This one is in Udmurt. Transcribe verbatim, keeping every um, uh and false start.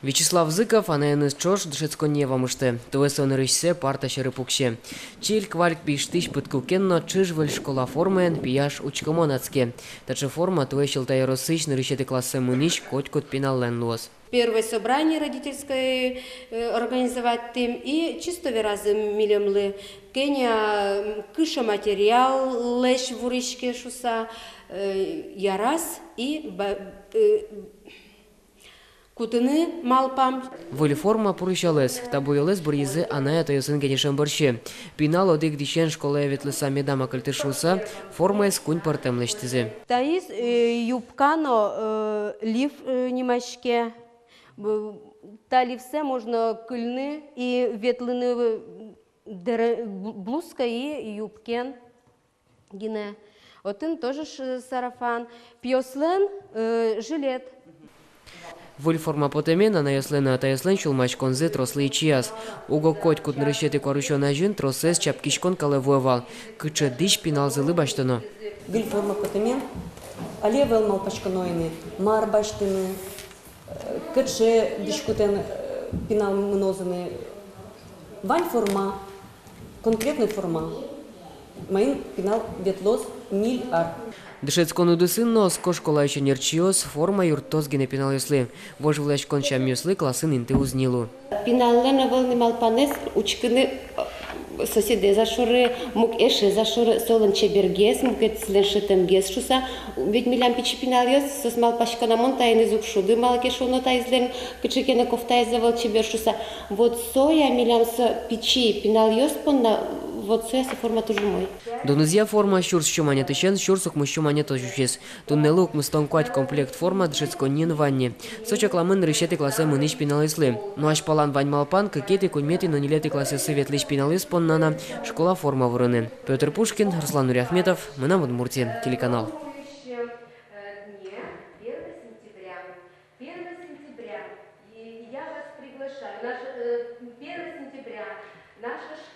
Вячеслав Зыков анаеныз ӵош дышетсконние вамыштэ. Туэ со нырысьсэ парта сьӧры пуксе. Чильк-вальк пиштӥсь пыдкукен но ӵыж-выль школа формаен пияш учкомон адске. Таӵе форма туэ Сьӧлта ёросысь нырысетӥ классэ мынӥсь котькуд пиналлэн луоз. Первое собрание родительское, э, организовать тӥм и чисто веразы милемлы, кӧня, м, кыӵе материаллэсь вуриське шуса, э, яраз и ба-, э, кутыны малпам. Выль форма пурысьёлэз, та буёлэз быръизы анай-атайёсын кенешем бӧрсьы. Пинал одӥг дӥсен школае ветлыса медам акыльты шуса, формаез куинь пӧртэм лэсьтӥзы. Таиз, э, юбка но, э, лиф, э, нимаське. Б-, та лифсэ можно кыльыны и ветлыны, э, дэре-, б-, блузка и юбкен гинэ. Отын тоже ш-, сарафан. Пиослэн, э, жилет. Выль форма потэмен анайёслэн но атайёслэн сюлмаськонзы трослы ичияз. Уго котькуд нырысетӥ куарусён азьын тросэз чапкиськон калэ вуэ вал. Кыӵе дӥсь пиналзылы басьтоно? Выль форма потэмен али ӧвӧл малпаськоно ини, мар басьтыны, э, кыӵе дӥськутэн, э, пинал мыноз ини. Вань форма, конкретной форма, маин пинал ветлоз ньыль ар. Дышетскон удысын но оско школаысь ӧнерчиос: форма юрттоз гинэ пиналъёслы. Вожвылъяськон сямъёслы классын инты уз ни лу. Пиналлэн ӧвӧл ни малпанэз учкыны, э, соседэз-а шоры, мукетсэ-а шоры, солэн чебергес, мукетсылэн шӧтэмгес шуса. Ведь милям пичи пиналъёс, соос малпасько на: мон таеныз уг шуды, малы ке шуоно, таизлэн кыӵе ке но кофтаез ӧвӧл чебер шуса. Вот соя милям со пичи пиналъёс понна, вот соя со форма туж умой. Дунызъя форма сюрс сю манетысен сюрс укмыс сю манетозь усиз. Туннэлы укмыстон куать комплект форма дышетсконниын вань ни. Со чакламын нырысетӥ классэ мынӥсь пиналъёслы. Но азьпалан вань малпан кыкетӥ, куиньметӥ но ньылетӥ классъёсы ветлӥсь пиналъёс понна но школа форма вырыны. Пётр Пушкин, Руслан Нуриахметов, «Мынам Удмуртие» телеканал. Первого сентября. Первого сентября. И я вас приглашаю. Наша, э, первого сентября наша школа.